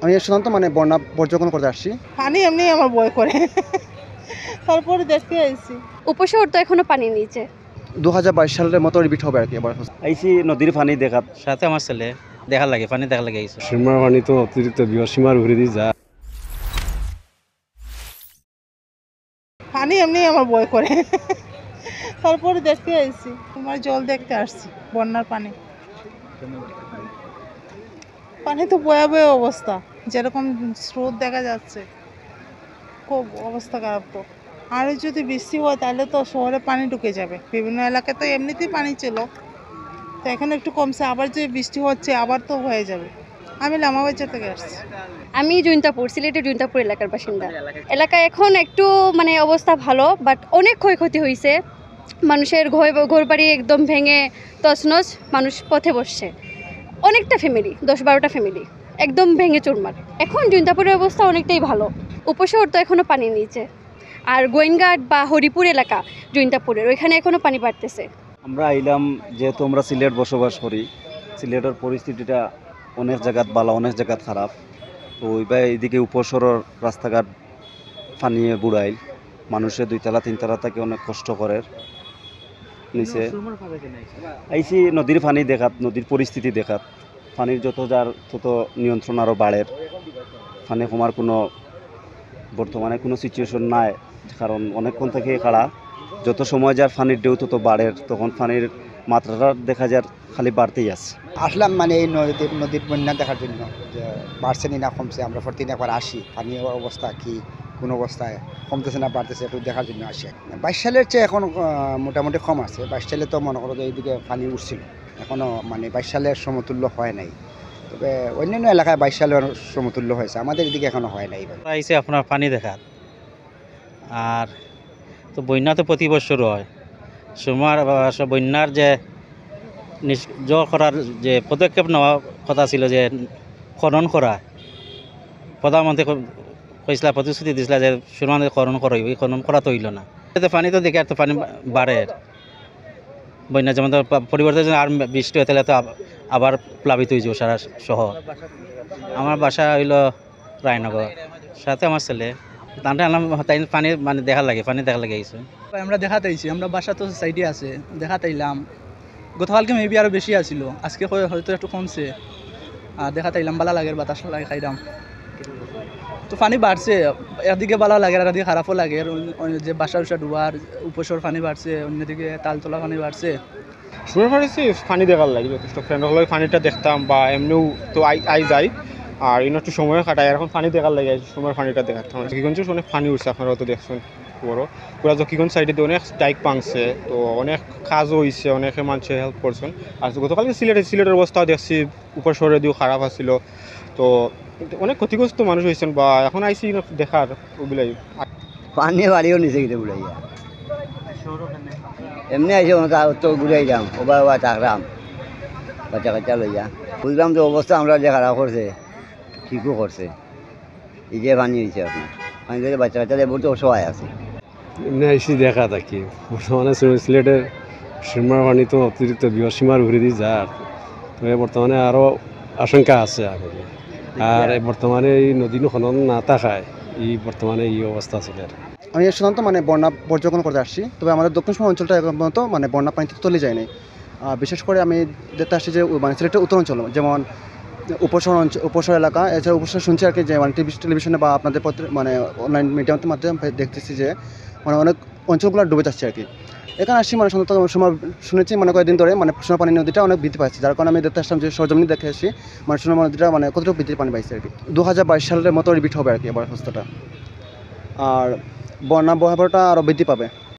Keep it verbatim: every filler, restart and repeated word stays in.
আমি সাধারণত মানে বন্যা পর্যবেক্ষণ করতে আসছি। পানি এমনি আমার ভয় করে, তারপরে দেখতে আইছি। উপশহর তো এখনো পানির নিচে। দু হাজার বাইশ সালের মতো রিপিট হবে আর কি আবার। আইছি নদীর পানি দেখাত। সাথে আমার ছেলে, দেখার লাগি, পানি দেখার লাগি আইছি। সুরমার পানি তো অতিরিক্ত বিপদসীমার উপরেদি যায়। পানি এমনি আমার ভয় করে, তারপরে দেখতে আইছি। তোমার জল দেখতে আসছি, বন্যার পানি। পানি তো ভয়াবহ অবস্থা, যেরকম স্রোত দেখা যাচ্ছে, খুব অবস্থা খারাপ তো। আরও যদি বৃষ্টি হয়, তাহলে তো শহরে পানি ঢুকে যাবে। বিভিন্ন এলাকায় তো এমনিতেই পানি ছিল, তো এখন একটু কমছে, আবার যে বৃষ্টি হচ্ছে, আবার তো হয়ে যাবে। আমি লামাবাজার থেকে আসছি। আমি জৈন্তাপুর, সিলেটের জৈন্তাপুর এলাকার বাসিন্দা। এলাকা এখন একটু মানে অবস্থা ভালো, বাট অনেক ক্ষয়ক্ষতি হয়েছে। মানুষের ঘর, ঘর বাড়ি একদম ভেঙে তছনছ, মানুষ পথে বসছে। অনেকটা ফ্যামিলি, দশ বারোটা ফ্যামিলি একদম ভেঙে চুরমার। এখন জৈন্তাপুরের অবস্থা অনেকটাই ভালো। উপশহর তো এখনো পানির নিচে। আর গোয়েনঘাট বা হরিপুর এলাকা জৈন্তাপুরের, ওইখানে এখনো পানি বাড়তেছে। আমরা আইলাম, যেহেতু আমরা সিলেট বসবাস করি, সিলেটের পরিস্থিতিটা অনেক জায়গাত ভালা, অনেক জায়গাত খারাপ। তো ওইবার এদিকে উপশহরর রাস্তাঘাট পানিয়ে বুড়াইল, মানুষে দুইতলা তিনতলা থাকি অনেক কষ্ট করের নিচে। আইছি নদীর পানি দেখাত, নদীর পরিস্থিতি দেখাত। পানির যত যার তত নিয়ন্ত্রণ আরও বাড়ের। পানি কমার কোনো, বর্তমানে কোনো সিচুয়েশন নাই, কারণ অনেকক্ষণ থেকে খাড়া। যত সময় যার পানির ঢেউ তত বাড়ের, তখন পানির মাত্রাটা দেখা যার খালি বাড়তেই আছে। আসলাম মানে এই নদীর, নদীর বন্যা দেখার জন্য, যে বাড়ছে নি না কমছে। আমরা প্রতিদিন একবার আসি, পানির অবস্থা কি, কোন অবস্থায়, কমতেছে না বাড়তেছে, একটু দেখার জন্য আসি। বাইশ সালের চেয়ে এখন, আহ, মোটামুটি কম আছে। বাইশ সালে তো মনে করো যে এইদিকে পানি উঠছিল, এখনো মানে বাইশ সালের সমতুল্য হয় নাই। তবে অন্যান্য এলাকায় বাইশ সালের সমতুল্য হয়েছে, আমাদের এদিকে এখনো হয় নাই ভাই। আইছে আপনার পানি দেখাত। আর তো বন্যা তো প্রতি বছর হয়। সুরমার, আহ, সব বন্যার যে নিস-, জোর করার যে পদক্ষেপ নেওয়া কথা ছিল যে খনন করা, প্রধানমন্ত্রী ক-, কইছিলা, প্রতিশ্রুতি দিছিলা যে সুরমা নদী খনন করা হইব, এই খনন করা তো হইল না। এতে পানি তো দেখি আর তো পানি বা-, বাড়ের। বন্যা যেমন তো পা-, পরিবর্তন আর বৃষ্টি হয়, তাহলে তো আব-, আবার প্লাবিত হয়ে যাবো সারা শহর। আমার বাসা হইল রায়নগর, সাথে আমার ছেলে। তানরে আনলাম, তাই পানি মানে দেখার লাগি, পানি দেখার লাগি আইছে। আমরা দেখাত আইছি, আমরা বাসা তো সাইডে আছে, দেখাত আইলাম। গতকালকে মেবি আরো বেশি আছিল, আজকে হয়-, হয়তো একটু কমছে। আর দেখাত আইলাম, ভালা লাগের, বাতাস লাগে, খাইলাম। তো পানি বাড়ছে, একদিকে ভালা লাগের, আর একদিকে খারাপও লাগের। অন্য-, অন্য যে বাসা উসা ডুবার, উপশহর পানি বাড়ছে, অন্যদিকে তালতলা পানি বাড়ছে। সুরমার পানি সে পানি দেখার লাগি যথেষ্ট। ফ্রেন্ড হকলে পানিটা দেখতাম বা এমনিও তো আই, আই যাই। আর ইনো একটু সময় কাটাই, আর এখন পানি দেখার লাগি আইছি, সুরমার পানিটা দেখার। জকিগঞ্জে অনেক পানি উঠছে, আপনারা তো দেখছেন বড়। পুরা জকিগঞ্জ সাইডে দিয়ে অনেক ডাইক ভাঙছে, তো অনেক কাজও হইছে, অনেকে মানুষে হেল্প করছেন। আর গতকালকে সিলেটে, সিলেটের অবস্থাও দেখছি, উপশহরে দিয়েও খারাপ আছিল। তো অনেক ক্ষতিগ্রস্ত মানুষ হইছেন বা এখন আইছি ইনো দেখার ওগুলাই। পানি বাড়িও নিচে গেছে বুড়াইয়া। এমনি আইসে ওখানে তো ঘুরাই যাম, ওবা ওবা থাকলাম, বাচ্চা কাচ্চা লইয়া। বুঝলাম যে অবস্থা আমরা যে খারাপ করছে, ঠিকও করছে। এই যে পানি হইছে আপনার, পানি থেকে বাচ্চা কাচ্চা বহুত অসহায় আছে। এমনি আইসি দেখা থাকি। বর্তমানে সি-, সিলেটের সুরমার পানি তো অতিরিক্ত বিপদসীমার উপরেদি যার। তবে বর্তমানে আরো আশঙ্কা আছে আর কি। আর এই বর্তমানে এই নদী খনন না থাকায় এই বর্তমানে এই অবস্থা সিলেট। আমি সাধারণত মানে বন্যা পর্যবেক্ষণ করতে আসছি, তবে আমাদের দক্ষিণ সুরমা অঞ্চলটা এখন পর্যন্ত মানে বন্যা পানিতে তলিয়ে যায়নি। আহ, বিশেষ করে আমি দেখতে আসছি যে উ-, মানে সিলেটের উত্তর অঞ্চল, যেমন উপশহর অঞ্চ-, উপশহর এলাকা, এছাড়া উপশহর শুনছি আর কি যে মানে টিভি, টেলিভিশনে বা আপনাদের পত্র-, মানে অনলাইন মিডিয়ার মাধ্যমে দেখতেছি যে মানে অনেক অঞ্চলগুলো ডুবে যাচ্ছে আর কি। এখানে আসছি মানে সাধারণত সুরমা, শুনেছি মানে কয়েকদিন ধরে মানে সুরমা পানি নদীটা অনেক বৃদ্ধি পাচ্ছে, যার কারণে আমি দেখতে আসলাম যে সরজমিনে দেখে আসছি মানে সুরমা নদীটা মানে কতটুকু বৃদ্ধি পানি পাইছে আর কি। দু হাজার বাইশ সালের মতো রিপিট হবে আর কি আবার অবস্থাটা। আর বন্যা ভয়াবহটা আরও বৃদ্ধি পাবে।